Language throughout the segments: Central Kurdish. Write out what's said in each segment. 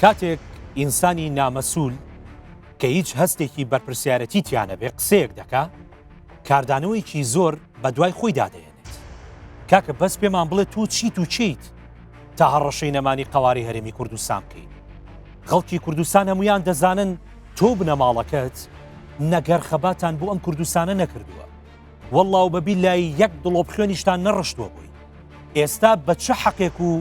کاتێک ئینسانی نامەسول کە هیچ هەستێکی بەرپرسیارەتی تیا نەبێ قسەیەک دەکا کاردانەوەیکی زۆر بە دوای خۆیدا دەهێنێت. کاکە بەس پێمان بڵێ تۆ چیت و کێیت تا هەڕەشەی نەمانی قەوارەی هەرێمی کوردستان بکەی؟ خەڵکی کوردستان هەمویان دەزانن تۆ بنەماڵەکەت نەگەر خەباتان بۆ ئەم کوردستانە نەکردووە. وەڵڵا و بە بیللایی یەک دڵۆپ خوێنیشتان نەڕشتووە بۆی. ئێستا بە چ حەقێک و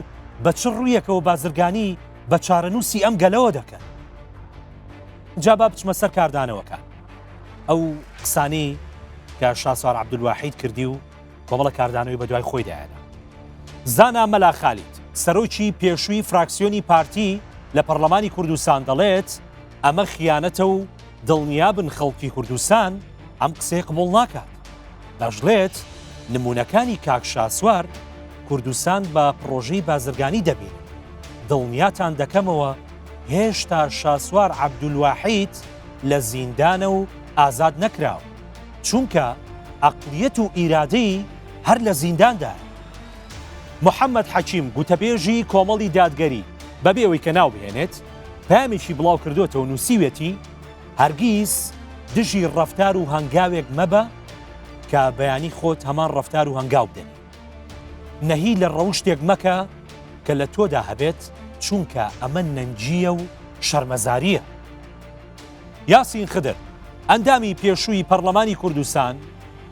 بە چ ڕوویەکەوە بازرگانی بە چارەنووسی ئەم گەلەوە دەکەن؟ جا با بچمە سەر کاردانەوەکان. ئەو قسانەی کە شاسوار عەبدولواحید کردی و کۆمەڵە کاردانەوەی بەدوای خۆیدا هێنا. زانا مەلا خالید، سەرۆکی پێشووی فراکسیۆنی پارتی لە پەڕلەمانی کوردستان دەڵێت، ئەمە خیانەتە و دڵنیابن خەڵکی کوردستان ئەم قسەیە قبوڵ ناکات. دەشڵێت، نموونەکانی کاک شاسوار کوردستان بە پڕۆژەی بازرگانی دەبینن. دڵنیاتان دەکەمەوە هێشتا شاسوار عەبدولواحید لە زیندانە و ئازاد نەکراوە، چونکە ئەقڵیەت و ئیرادەی هەر لە زینداندایە. محەمەد حەکیم گوتەبێژی کۆمەڵی دادگەری بەبێ ئەوەی کە ناو بهێنێت، پەیامێکی بڵاوکردۆتەوە نووسیوێتی، هەرگیز دژی ڕەفتار و هەنگاوێک مەبە کە بەیانی خۆت هەمان ڕەفتار و هەنگاو بدەنی. نەهی لە ڕەوشتێک مەکە کە لە تۆدا هەبێت، چونکە ئەمە نەنگییە و شەرمەزارییە. یاسین خدر، ئەندامی پێشووی پەڕلەمانی کوردستان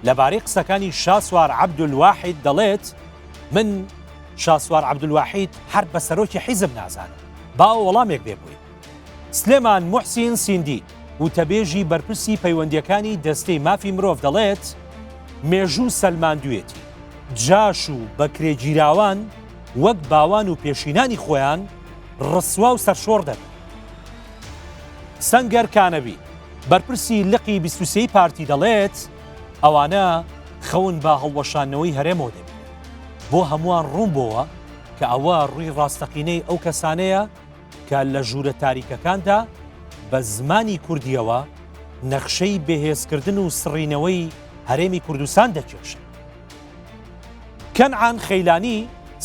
لەبارەی قسەکانی شاسوار عەبدولواحید دەڵێت، من شاسوار عەبدولواحید هەر بە سەرۆکی حیزب نازانم، با وەڵامێک بێ بۆی. سلێمان موحسین سیندی، وتەبێژی بەرپرسی پەیوەندییەکانی دەستەی مافی مرۆڤ دەڵێت، مێژوو سەلماندوویەتی جاش و بەکرێگیراوان وەک باوان و پێشینانی خۆیان ڕسوا و سەرشۆڕ دەبن. سەنگەر کانەبی، بەرپرسی لقی 23 ی پارتی دەڵێت، ئەوانە خەون بە هەڵوەشاندنەوەی هەرێمەوە دەبینن. بۆ هەمووان ڕوون بۆوە کە ئەوە ڕووی ڕاستەقینەی ئەو کەسانەیە کە لە ژوورە تاریکەکاندا بە زمانی کوردییەوە نەخشەی بێهێزکردن و سڕینەوەی هەرێمی کوردستان دەکێشن. کەنعان خەیلانی،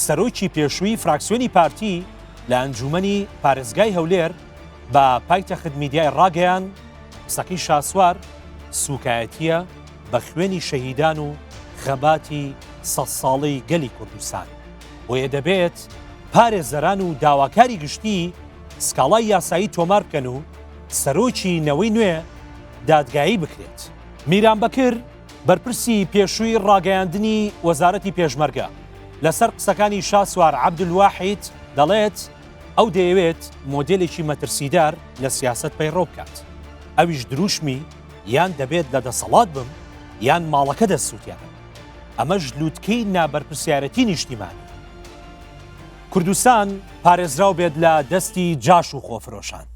سەرۆکی پێشووی فراکسیۆنی پارتی لە ئەنجوومەنی پارێزگای هەولێر بە پایتەخت میدیای ڕاگەیاند، قسەکەی شاسوار سووکایەتییە بە خوێنی شەهیدان و خەباتی سەدساڵەی گەلی کوردستان، بۆیە دەبێت پارێزەران و داواکاری گشتی سکاڵای یاسایی تۆمار بکەن و سەرۆکی نەوەی نوێ دادگایی بکرێت. میران بەکر، بەرپرسی پێشووی ڕاگەیاندنی وەزارەتی پێشمەرگە، لەسەر قسەکانی شاسوار عەبدولواحید دەڵێت، ئەو دەیەوێت مۆدێلێکی مەترسیدار لە سیاسەت پەیڕەو بکات، ئەویش دروشمی یان دەبێت لە دەسەڵات بم یان ماڵەکە دەسووتێنم. ئەمەش لووتکەی نابەرپرسیارەتی نیشتیمانییە. کوردستان پارێزراو بێت لە دەستی جاش و خۆفرۆشان.